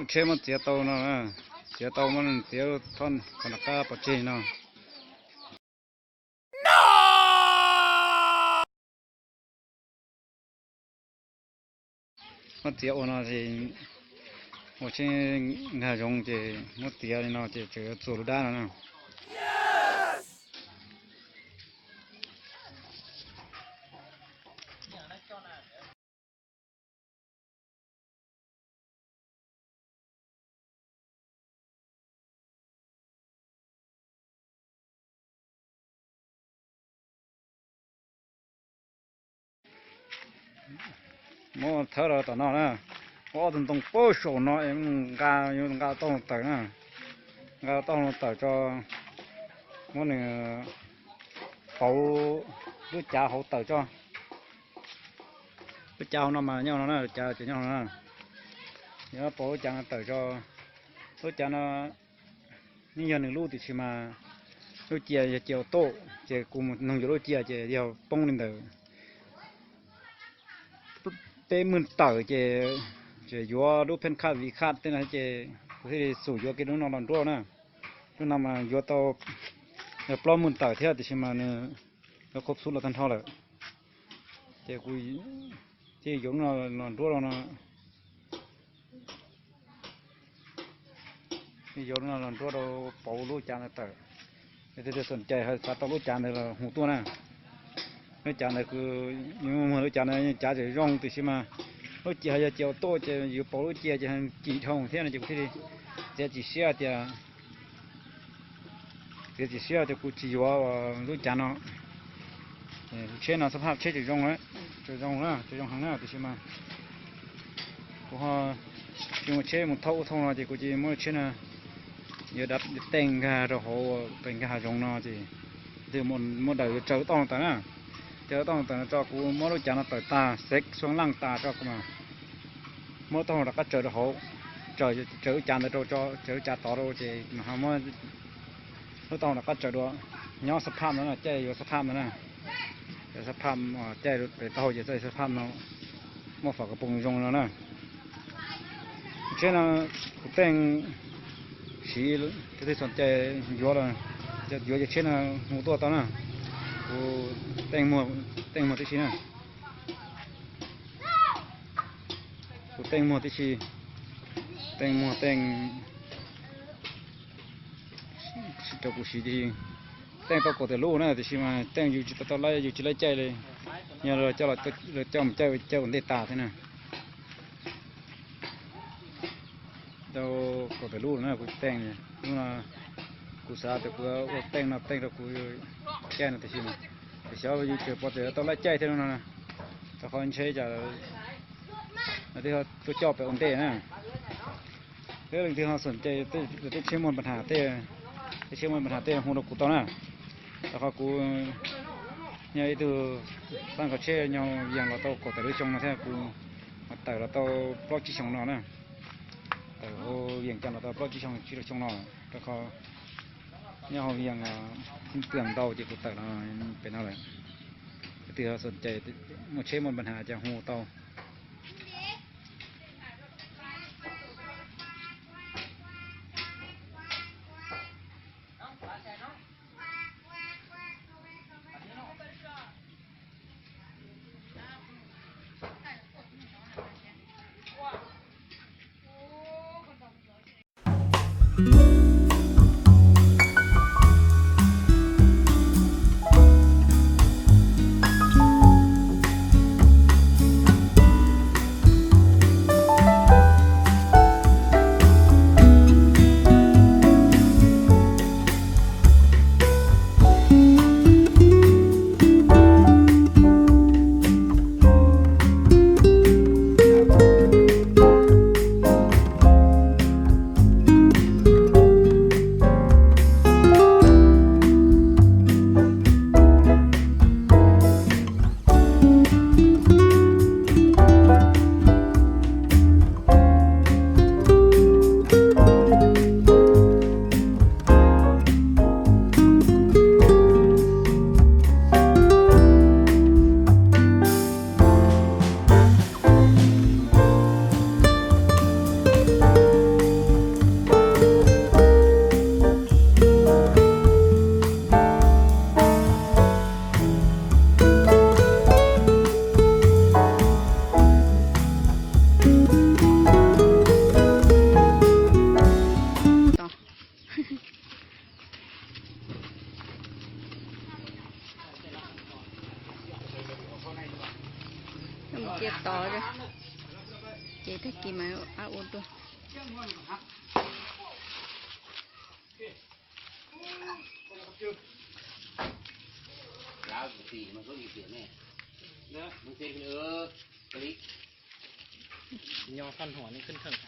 Tsheb muab txiav tau no, txiav tau muab txiav thoob qhov nram qab pov tseg no. Muab txiav ua no es ua tsheb nkag zoov ces muab txiav li no ces tseem yuav txuas lub dab no na. Muab thawb rau tom no na, ob tug ntoo puag saum no es nqa, yuav nqa tau hluav taws na, nqa tau hluav taws tso, muab nws pauv lub cav hauv tawm tso. Lub cav hauv no mas nyob no na, cav ces nyob no na. Yuav pauv lub cav no tawm tso. Lub cav no yeej yog nws lub tiam sis mas lub cia yog cia auto, ces kuv mus noog yuav lub cia ces yog poob li ntawm peb hmos tawm ces, ces yuav lub pheej khaj viv khaj tej no ces kuv thiaj li xub yuav kiag lub no los nruab na. Lub no mas yuav tau yog plaub hmos tawm thiab tiam sis mas nws yuav qhuav xub los tag nrho lawm. Ces kuv thiaj yuav lub no los nruab rau no. Yuav lub no los nruab rau pauv lub cav ntawd tawm. Yog leej twg xom cai xav tau lub cav ntawd los hu tuaj na. Lub cav ntawd kuv muag lub cav ntawd cav tseem zoo tiam sis mas lub cia yog cia auto ces yuav pauv lub cia ces cim dhau thiab no ces kuv thiaj li txiav txim siab tias, txiav txim siab tias kuv tsis yuav lub cav no. Tsheb no xab phaj tsheb tseem zoo, tseem zoo na, tseem zoo heev na tiam sis mas kuv ho tsis muaj tsheb mus thauj ub thauj no ces kuv cia muab tsheb no yuav teej nkag rau hauv, teej nkag hav zoov no ces muab daws yuav tsaws toj hluav taws na. Tsaws toj hluav taws no tso kuv muab lub cav no tawm tag xev xuab laj tas tso kuv mas muab toj hluav rov qab tsaws rau hauv, tsaws lub cav ntawd rau tso, tsaws lub cav tod rau ces mas ho muab lub toj hluav rov qab tsaws dua, nyob xab phaj no na, caij yuav xab phaj no na. Xab phaj, caij pem taub hau ces txawj xab phaj no, muaj fom kos poos zoo no na. Tsheb no kuv teej siv, leej twg xom cai yuav los, yuav cov tsheb no hu tuaj tau na. Kuv teej muag, teej muag tib si na. Kuv teej muag tib si, teej muag teej rau kuv siv tib si. Teej tau kaum tawm lub na tiam sis mas teej yus tsis tau, tau laib, yus tsis laib caij li, yog lawv coj mus caij ua ntej tas thiab na. Tau kaum tawm lub na kuv teej, lub no kuv xav tias kuv ua teej no teej rau kuv caij no tiam sis mas, xyov yus tseem pom tias tau laib caij thiab no na. Rau qhov ntshe cas lawv twb tuaj coj pem ua ntej na. Peb leej twg ho xom cai tej tsheb muaj npa has tej, tej tsheb muaj npa has tej hu rau kuv tau na. Rau qhov kuv yog ib tug txaj nkauj tsheb nyob Vias los tau kaum tawm lub xyoo no thiab kuv tawm los tau plaub tsib xyoo no na. Tawm hauv Vias coj los tau plaub tsib xyoo, tsib rau xyoo no, rau qhov nyob hauv Vias tij twam ntau ces kuv tawm los pem no lawm. Leej twg ho xom cai muaj tsheb muaj npa has ces hu tau. Cia tod, ces tag kis mas ab ua dua. Nyob Faj Huam ne khwb thawj.